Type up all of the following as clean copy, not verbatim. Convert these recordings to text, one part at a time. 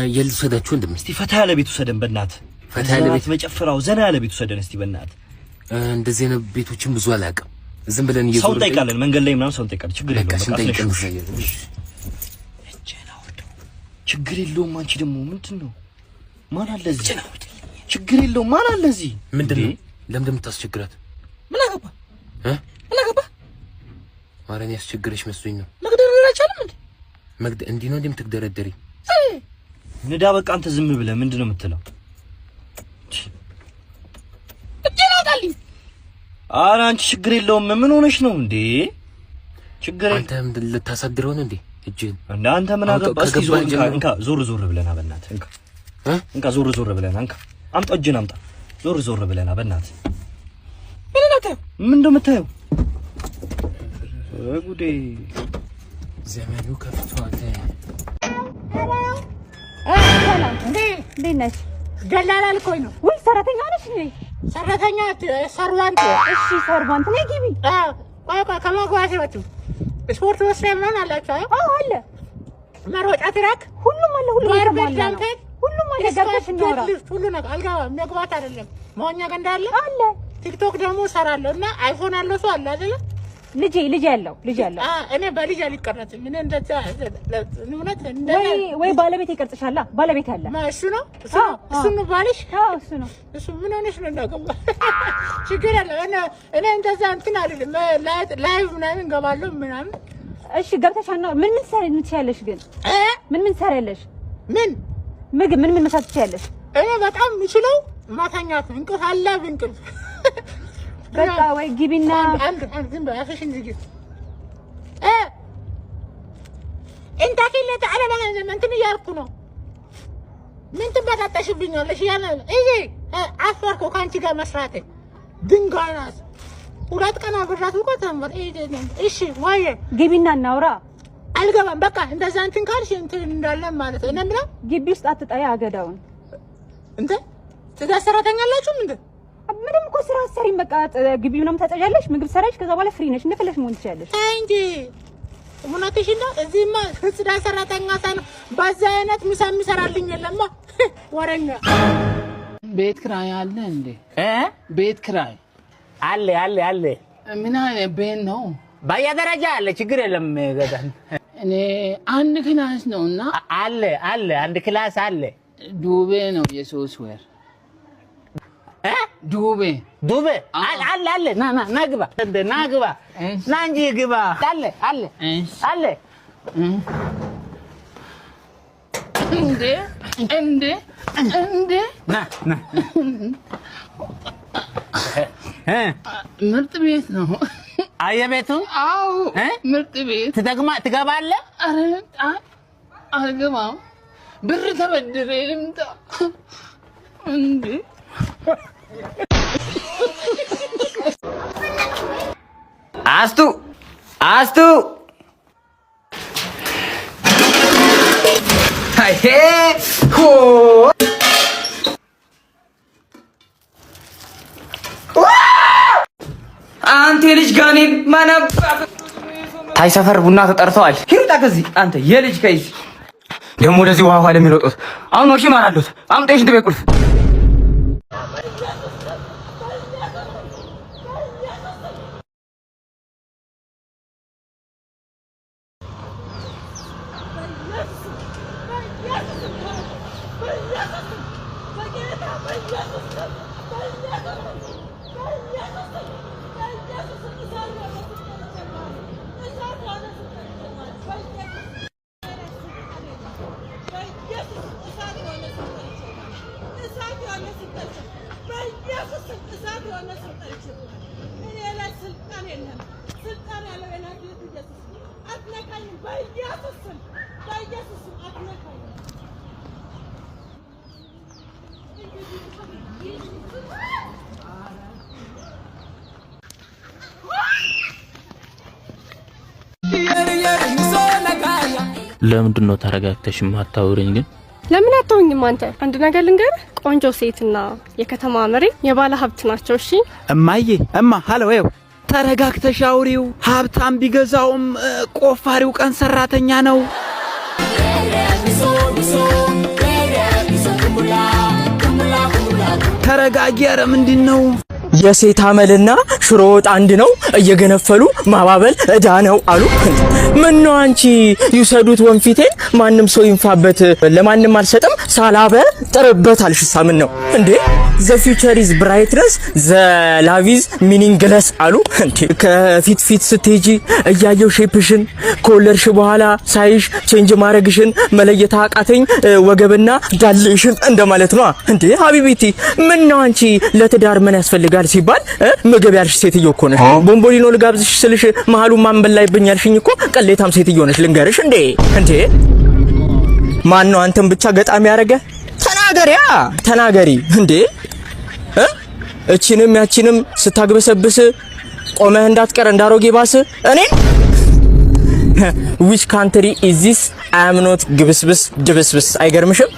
የት ልውሰዳችሁ ወንድሜ? እስቲ ፈታ ያለ ቤት ውሰደን በእናትህ። ፈታ ያለ ቤት? መጨፈራው ዘና ያለ ቤት ውሰደን እስቲ በእናትህ። እንደዚህ አይነት ቤቶችን ብዙ አላውቅም። ዝም ብለን ሰው እየዞርን እንጠይቃለን፣ መንገድ ላይ ምናምን ሰው እንጠይቃለን። ችግር በቃ የለውም። በቃ ስንጠይቅ አትነሽ። እንሳያለን። እጅህን አውርደው። ችግር የለውም። አንቺ ደግሞ ምንድን ነው? ማን አለ እዚህ? ችግር የለውም። ማን አለ እዚህ? ምንድን ነው? ለምንድን ነው የምታስቸግራት? ምን አገባ? እ? ምን አገባ? ኧረ እኔ ያስቸግረሽ መስሎኝ ነው። መግደርደር አይቻልም እንዴ? እንዲህ ነው እንዴ የምትግደረደሪ? ንዳ በቃ። አንተ ዝም ብለህ ምንድን ነው የምትለው? እጄን አውጣልኝ። ኧረ አንቺ ችግር የለውም። ምን ሆነሽ ነው እንዴ? ችግር አንተ ምንድን ልታሳድረው ነው እንዴ እጅህን? እንደ አንተ ምን አውጣው፣ አገባ? እስኪ ከገባህ ዞር እንካ፣ ጀምሮ። እንካ ዞር ዞር ብለና በእናትህ እንካ። እ? እንካ ዞር ዞር ብለና እንካ። አምጣ እጅህን አምጣ። ዞር ዞር ብለና በእናትህ። ምን ነው የምታየው? ምን ነው የምታየው? ጉዴ ዘመኑ ከፍቷል። ሰላም፣ እንዴት ነሽ? ደላላ ልኮኝ ነው። ውይ ሰራተኛ ነሽ እንዴ? ሰራተኛ servant። እሺ servant ነይ ግቢ። ቆይ ቆይ፣ ከመግባቴ በፊት ስፖርት መስሪያ ምናምን አላችሁ? አዎ። አዎ አለ። መሮጫ track፣ ሁሉም አለ። ሁሉም barbell፣ የተሟላ ነው። dumbbell፣ ሁሉም አለ። ገብተሽ እናውራ። deadlift፣ ሁሉ ነገር። አልጋ መግባት አይደለም መዋኛ ገንዳ አለ። አለ። ቲክቶክ ደግሞ እሰራለሁ እና አይፎን ያለው ሰው አለ አይደለ? ልጄ ያለው ልጅ ያለው። እኔ በልጅ አልቀረጽም። እኔ እንደዛ እውነት እንደ ወይ ወይ ባለቤት ይቀርጽሻላ። ባለቤት አለ። ማ እሱ ነው እሱ ነው እሱ ነው ባልሽ? አዎ እሱ ነው። እሱ ምን ሆነሽ ነው እንዳገባ? ችግር የለም። እኔ እንደዛ እንትን አይደለም። Live ምናምን እገባለሁ ምናምን። እሺ ገብተሽ አናውራ። ምን ምን ትሰሪ ትችያለሽ ግን? እ? ምን ምን ትሰሪያለሽ? ምን ምግብ ምን ምን መስራት ትችያለሽ? እኔ በጣም የምችለው ማተኛት ነው። እንቅልፍ አለ እንቅልፍ። በቃ ወይ ግቢና አንድ አንድ ዝም በይ አፍሽን ዝጊ። እ እንታኪ ተዓለ እንትን እያልኩ ነው። ምን ትበጣጠሽብኛለሽ? እያለ እዚህ አፈርኩ ከአንቺ ጋር መስራቴ። ድንጋይ ናት። 2 ቀን አብሬያት እኮ ተንበር። እሺ ወይ ግቢና እናውራ። አልገባም። በቃ እንደዛ እንትን ካልሽ እንትን እንዳለን ማለት ነው። እኔ የምለው ግቢ ውስጥ አትጣይ አገዳውን። እንትን ጽዳት ሰራተኛ አላችሁም እንዴ? ምንም እኮ ስራ አትሰሪም። በቃ ግቢ ምናምን ታጸጃለሽ፣ ምግብ ትሰሪያለሽ። ከዛ በኋላ free ነሽ፣ እንደፈለግሽ መሆን ትችያለሽ። ተይ እንጂ እውነትሽን ነው። እዚህማ ጽዳት ሰራተኛ ሳይሆን በዛ አይነት ምሳ የሚሰራልኝ የለማ ወረኛ። ቤት ክራይ አለ እንዴ? እ? ቤት ክራይ። አለ አለ አለ። ምን አይነት ቤት ነው? በየደረጃ አለ፣ ችግር የለም። ገዛን። እኔ አንድ class ነው እና አለ አለ፣ አንድ class አለ። ዱቤ ነው የ3 ወር። እ? ዱቤ። ዱቤ አለ አለ አለ። ና ና ና ግባ እንደ ና ግባ። እሺ። ና እንጂ ግባ። አለ አለ። እሺ። አለ። እንዴ እንዴ እንዴ! ና ና እ? ምርጥ ቤት ነው። አየህ ቤቱ? አዎ። እ? ምርጥ ቤት። ትደግማ ትገባለህ? ኧረ አልገባም። ብር ተበድሬ ልምጣ እንዴ። አስቱ አስቱ አይ ሆ አንተ የልጅ ጋኔን ማናባ ታይ ሰፈር ቡና ተጠርተዋል። ሂሩጣ ከዚህ አንተ የልጅ ከዚህ ደግሞ ወደዚህ ውሃ ውሃ ለሚሮጡት አሁን ወርሺ ማራሉት አምጣ የሽንት ቤት ቁልፍ። ለምንድን ነው ተረጋግተሽ የማታወሪኝ ግን? ለምን አትሆኝም አንተ? አንድ ነገር ልንገርህ፣ ቆንጆ ሴትና የከተማ መሪ የባለ ሀብት ናቸው። እሺ። እማዬ እማ ሀሎ ይኸው ተረጋግተሽ አውሪው። ሀብታም ቢገዛውም ቆፋሪው ቀን ሰራተኛ ነው። ተረጋጊ። ኧረ ምንድን ነው? የሴት አመልና ሽሮ ወጥ አንድ ነው፣ እየገነፈሉ ማባበል እዳ ነው አሉ። ምን ነው አንቺ ይውሰዱት ወንፊቴን፣ ማንም ሰው ይንፋበት፣ ለማንም አልሰጥም ሳላበ ጥርበት አልሽሳ ምን ነው እንዴ? The future is brightness, the love is meaningless አሉ። እንዴ ከፊት ፊት ስትሄጂ እያየው shape ሽን፣ ከወለድሽ በኋላ ሳይሽ change ማድረግሽን መለየት አቃተኝ ወገብና ዳሌሽን እንደማለት ነው። እንዴ حبيبتي ምን ነው አንቺ ለትዳር ምን ያስፈልጋል ሲባል ምግብ ያልሽ ሴትዮ እኮ ነሽ። ቦምቦሊኖ ልጋብዝሽ ስልሽ መሀሉን ማን በላይብኝ ያልሽኝ እኮ ቅሌታም ሴትዮ ነሽ። ልንገርሽ እንዴ። እንዴ ማን ነው አንተን ብቻ ገጣሚ ያደረገ? ተናገሪያ ተናገሪ እንዴ። እቺንም ያቺንም ስታግበሰብስ ቆመህ እንዳትቀር እንዳሮጌ ባስ። እኔን which country is this? I'm not ግብስብስ ድብስብስ። አይገርምሽም?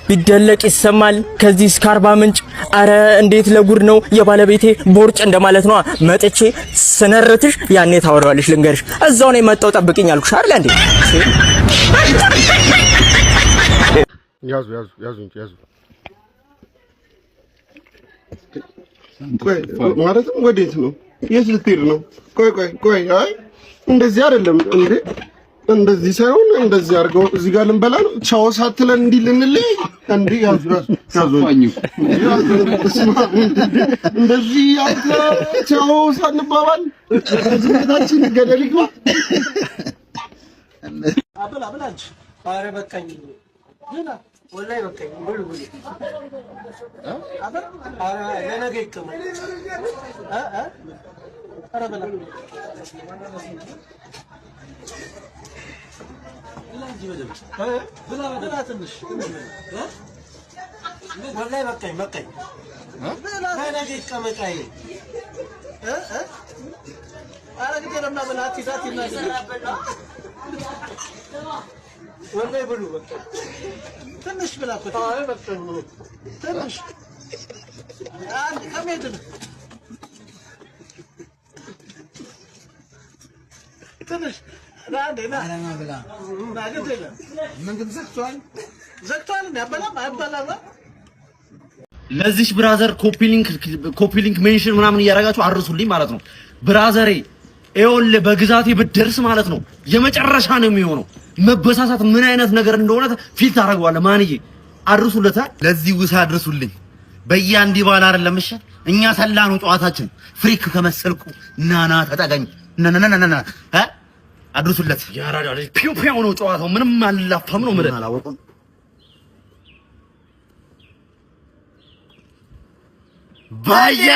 ቢደለቅ ይሰማል ከዚህ እስከ አርባ ምንጭ። አረ እንዴት ለጉድ ነው የባለቤቴ ቦርጭ እንደማለት ነው። መጥቼ ስነርትሽ ያኔ ታወራዋለሽ። ልንገርሽ እዛው ነው የመጣው፣ ጠብቂኝ አልኩሽ አይደል እንዴ? ያዙ ያዙ ያዙ እንጂ ያዙ። ቆይ ማለትም ወዴት ነው? የት ልትሄድ ነው? ቆይ ቆይ ቆይ፣ አይ እንደዚህ አይደለም እንዴ! እንደዚህ ሳይሆን እንደዚህ አድርገው እዚህ ጋር ልንበላ ነው። ቻው ሳትለን እንዲህ ልንለይ እንዴ? ያዙ ያዙ ያዙ ያዙ። እንደዚህ አንተ ቻው ሳንባባል ዝምታችን ገደል ይግባ። አብላ አብላ እንጂ። ኧረ በቃኝ። ብላ ወላሂ በቃኝ። ብሉ ብሉ። አብላ ኧረ ለነገ ይቀመጥ። እ እ ኧረ ብላ ብላ እንጂ በደምብ ብላ ብላ ትንሽ እ ወላሂ በቃኝ በቃኝ። ለነገ ይቀመጥ። አይ እ እ ኧረ ግድ የለም ና ብላ አትሂድ አትሂድ ና ወላሂ ብሉ በቃ ትንሽ ብላ እኮ ትንሽ አንድ ከመሄድ ነው ትንሽ ና አንዴ ና ና ግድ የለም ምግብ ዘግቷል ዘግቷል እንዴ አበላም አይበላም። ለዚች brother copy link copy link mention ምናምን እያደረጋችሁ አድርሱልኝ ማለት ነው። Brother ኤ ይኸውልህ በግዛቴ ብትደርስ ማለት ነው የመጨረሻ ነው የሚሆነው። መበሳሳት ምን አይነት ነገር እንደሆነ feel ታደርገዋለህ። ማንዬ አድርሱለታ። ለዚህ ውሳ አድርሱልኝ። በየአንድ ባል አይደለም እሺ። እኛ ሰላ ነው ጨዋታችን። Freak ከመሰልኩ ናና ተጠጋኝ ናናናናና እ አድርሱለት። ያራዳ ልጅ ፒው ፒው ነው ጨዋታው። ምንም አልላፋም ነው የምልህ። አላወቁም። ባያ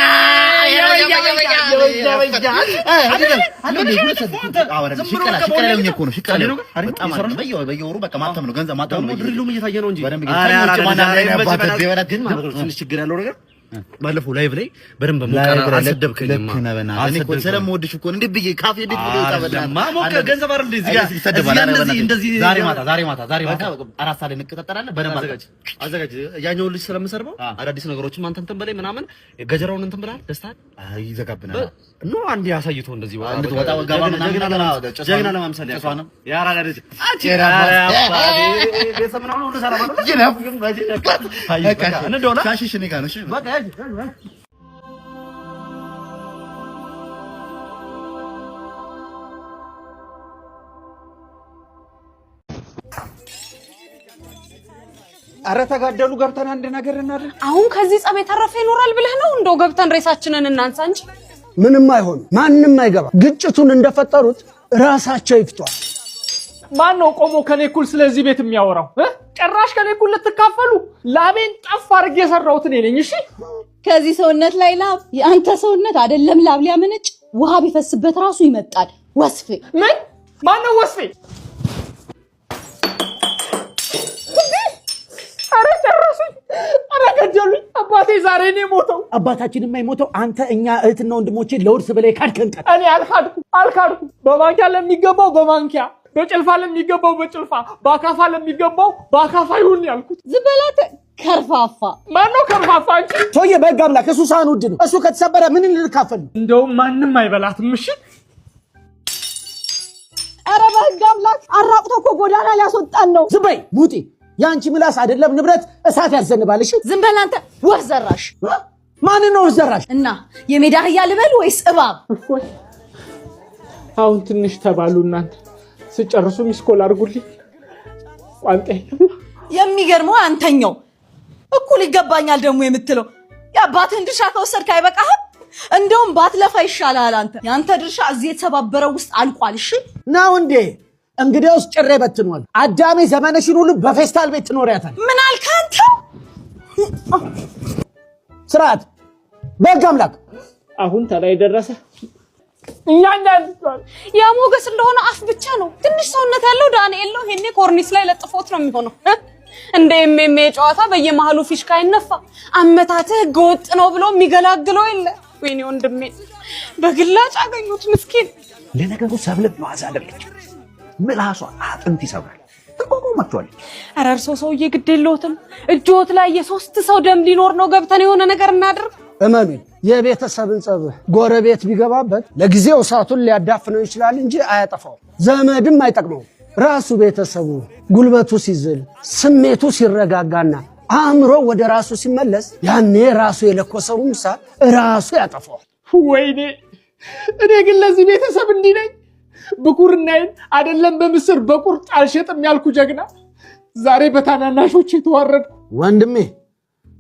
በየወሩ በቃ ማተም ነው ገንዘብ ማተም ነው። Drill ኡም እየታየ ነው እንጂ ግን ማለት ነው ትንሽ ችግር ያለው ነገር ባለፈው live ላይ በደንብ ሞቀ አልሰደብከኝም። ስለምወድሽ እኮ እንዴት ብዬ ካፌ እንዴት ብዬ ሞቀ ገንዘብ አይደል እዚህ ጋር እንደዚህ እንደዚህ ዛሬ ማታ ዛሬ ማታ ዛሬ ማታ 4 ሰዓት ላይ እንቀጣጠራለን። በደንብ አዘጋጅ አዘጋጅ። ያኛውን ልጅ ስለምሰርበው አዳዲስ ነገሮችም አንተ እንትን በላይ ምናምን ገጀራውን እንትን ብለሃል። ደስታ ይዘጋብናል። No አንዴ አሳይቶ እንደዚህ ወጣ ገባ ጀግና ለማምሰል ያራዳ ልጅ አንቺ ቤተሰብ ምናምን ሁሉ ሰላም አይደል? ሻሽሽ እኔ ጋር ነው። እሺ በቃ አረ ተጋደሉ፣ ገብተን አንድ ነገር እናድርግ። አሁን ከዚህ ጸብ የተረፈ ይኖራል ብለህ ነው? እንደው ገብተን ሬሳችንን እናንሳ እንጂ። ምንም አይሆን፣ ማንም አይገባ። ግጭቱን እንደፈጠሩት ራሳቸው ይፍቷል። ማን ነው ቆሞ ከኔ እኩል ስለዚህ ቤት የሚያወራው? ጭራሽ ከኔ እኩል ልትካፈሉ? ላቤን ጠፍ አድርጌ የሰራሁት እኔ ነኝ። እሺ ከዚህ ሰውነት ላይ ላብ፣ የአንተ ሰውነት አይደለም ላብ ሊያመነጭ ውሃ ቢፈስበት ራሱ ይመጣል። ወስፌ ምን? ማን ነው ወስፌ? ኧረ ጨረሱኝ! ኧረ ገደሉኝ! አባቴ ዛሬ ነው የሞተው። አባታችን የማይሞተው አንተ እኛ እህትና ወንድሞቼ ለውርስ ብለህ ካድከን ቀን። እኔ አልካድኩም አልካድኩም። በማንኪያ ለሚገባው በማንኪያ፣ በጭልፋ ለሚገባው በጭልፋ፣ በአካፋ ለሚገባው በአካፋ ይሁን ያልኩት። ዝም በላት ከርፋፋ። ማነው ከርፋፋ? አንቺ ሰውዬ በህግ አምላክ እሱ ሳህን ውድ ነው። እሱ ከተሰበረ ምን ልንካፈል ነው? እንደውም ማንም አይበላትም። እሺ ኧረ በህግ አምላክ አራቁቶ እኮ ጎዳና ሊያስወጣን ነው። ዝም በይ ሙጢ። የአንቺ ምላስ አይደለም ንብረት እሳት ያዘንባል። እሺ ዝም በል አንተ ወፍ ዘራሽ። ማንን ነው ወፍ ዘራሽ? እና የሜዳ አህያ ልበል ወይስ እባብ? አሁን ትንሽ ተባሉ እናንተ። ስጨርሱ missed call አድርጉልኝ። ቋንጤ የሚገርመው አንተኛው እኩል ይገባኛል ደግሞ የምትለው የአባትህን ድርሻ ከወሰድክ አይበቃህም? እንደውም ባትለፋ ይሻላል። አንተ የአንተ ድርሻ እዚህ የተሰባበረው ውስጥ አልቋል። እሺ ነው እንዴ? እንግዲያውስ ጭሬ በትኗል። አዳሜ ዘመነሽን ሁሉ በፌስታል ቤት ትኖሪያታል። ምን አልክ አንተ? ስርዓት በሕግ አምላክ። አሁን ተላይ ደረሰ። እያንዳንዱ ያ ሞገስ እንደሆነ አፍ ብቻ ነው። ትንሽ ሰውነት ያለው ዳንኤል ነው። ይሄኔ ኮርኒስ ላይ ለጥፎት ነው የሚሆነው። እንደ MMA ጨዋታ በየመሃሉ ፊሽካ ይነፋ። አመታትህ ህገወጥ ነው ብሎ የሚገላግለው የለ። ወይኔ ወንድሜ በግላጭ አገኙት ምስኪን። ለነገሩ ሰብለም የዋዛ አይደለች። ምላሷ አጥንት ይሰብራል። ትቋቋማቸዋለች። ኧረ እርሶ ሰውዬ ግድ የለዎትም። እጆት ላይ የሶስት ሰው ደም ሊኖር ነው። ገብተን የሆነ ነገር እናድርግ። እመኑኝ፣ የቤተሰብን ጸብ ጎረቤት ቢገባበት ለጊዜው እሳቱን ሊያዳፍነው ይችላል እንጂ አያጠፋውም። ዘመድም አይጠቅመውም። ራሱ ቤተሰቡ ጉልበቱ ሲዝል፣ ስሜቱ ሲረጋጋና አእምሮ ወደ ራሱ ሲመለስ ያኔ ራሱ የለኮሰውን እሳት ራሱ ያጠፋዋል። ወይኔ እኔ ግን ለዚህ ቤተሰብ እንዲህ ነኝ። ብኩርናዬን አይደለም በምስር በቁርጥ አልሸጥም ያልኩ ጀግና ዛሬ በታናናሾች የተዋረድኩ። ወንድሜ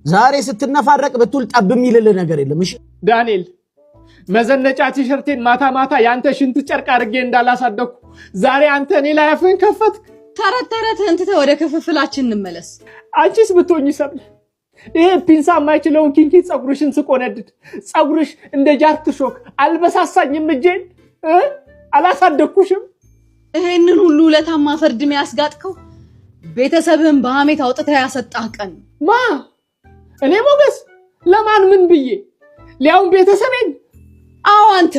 ዛሬ ስትነፋረቅ ብትውል ጠብ የሚልልህ ነገር የለም። እሺ ዳንኤል፣ መዘነጫ ቲሸርቴን ማታ ማታ የአንተ ሽንት ጨርቅ አድርጌ እንዳላሳደግኩ ዛሬ አንተ እኔ ላይ አፍህን ከፈትክ። ተረት ተረትህን ትተህ ወደ ክፍፍላችን እንመለስ። አንቺስ ብትሆኚ ሰብለ፣ ይሄ ፒንሳ የማይችለውን kinky ፀጉርሽን ስቆነድድ ፀጉርሽ እንደ ጃርት ሾክ አልበሳሳኝም? እጄን አላሳደግኩሽም? ይሄንን ሁሉ ውለታማ ፍርድ የሚያስጋጥከው ቤተሰብህን በሐሜት አውጥተህ ያሰጣህ ቀን ነው። ማ እኔ ሞገስ ለማን ምን ብዬ ሊያውም ቤተሰቤን? አዎ አንተ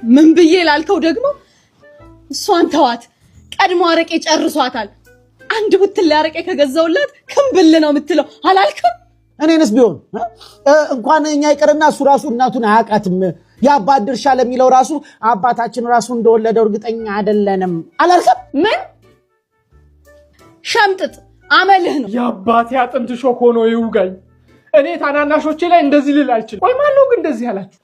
ምን ብዬ ላልከው ደግሞ እሷን ተዋት፣ ቀድሞ አረቄ ጨርሷታል። አንድ ቡትል አረቄ ከገዛውላት ክምብል ነው የምትለው አላልክም? እኔንስ ቢሆን እንኳን እኛ ይቅርና እሱ ራሱ እናቱን አያውቃትም። የአባት ድርሻ ለሚለው ራሱ አባታችን ራሱ እንደወለደው እርግጠኛ አይደለንም አላልክም? ምን ሸምጥጥ አመልህ ነው። የአባቴ አጥንት ሾክ ሆኖ ይውጋኝ። እኔ ታናናሾቼ ላይ እንደዚህ ልል አልችልም። ቆይ ማነው ግን እንደዚህ ያላችሁ?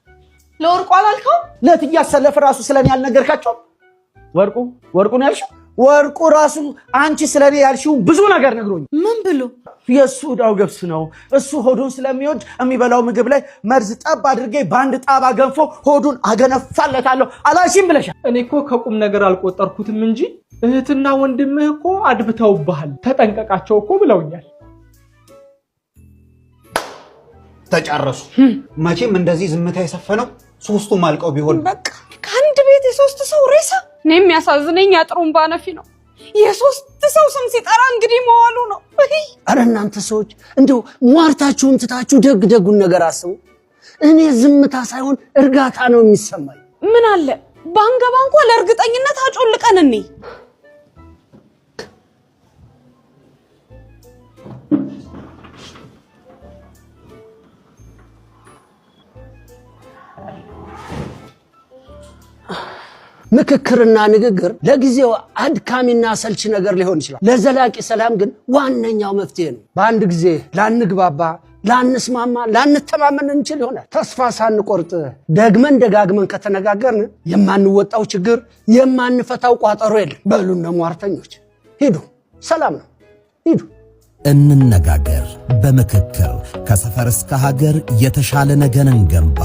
ለወርቁ አላልከው? ለእትዬ አሰለፍ ራሱ ስለኔ ያልነገርካቸው? ወርቁ ወርቁ ነው ያልሽው? ወርቁ ራሱ አንቺ ስለኔ ያልሽውን ብዙ ነገር ነግሮኝ። ምን ብሎ? የእሱ ዕዳው ገብስ ነው። እሱ ሆዱን ስለሚወድ የሚበላው ምግብ ላይ መርዝ ጠብ አድርጌ በአንድ ጣባ ገንፎ ሆዱን አገነፋለታለሁ አላልሽም ብለሻል። እኔ እኮ ከቁም ነገር አልቆጠርኩትም እንጂ እህትና ወንድምህ እኮ አድብተውብሃል፣ ተጠንቀቃቸው እኮ ብለውኛል። ተጨረሱ። መቼም እንደዚህ ዝምታ የሰፈነው ሶስቱም አልቀው ቢሆን በቃ ከአንድ ቤት የሶስት ሰው ሬሳ። እኔ የሚያሳዝነኝ የጥሩምባ ነፊ ነው። የሶስት ሰው ስም ሲጠራ እንግዲህ መዋሉ ነው። አረ እናንተ ሰዎች እንደው ሟርታችሁን ትታችሁ ደግ ደጉን ነገር አስቡ። እኔ ዝምታ ሳይሆን እርጋታ ነው የሚሰማኝ። ምን አለ ባንገባ እንኳ ለእርግጠኝነት አጮልቀን እኔ ምክክርና ንግግር ለጊዜው አድካሚና ሰልች ነገር ሊሆን ይችላል። ለዘላቂ ሰላም ግን ዋነኛው መፍትሄ ነው። በአንድ ጊዜ ላንግባባ፣ ላንስማማ፣ ላንተማመን እንችል ይሆናል። ተስፋ ሳንቆርጥ ደግመን ደጋግመን ከተነጋገርን የማንወጣው ችግር የማንፈታው ቋጠሮ የለም። በሉን ሟርተኞች ሂዱ፣ ሰላም ነው፣ ሂዱ። እንነጋገር፣ በምክክር ከሰፈር እስከ ሀገር የተሻለ ነገን እንገንባ።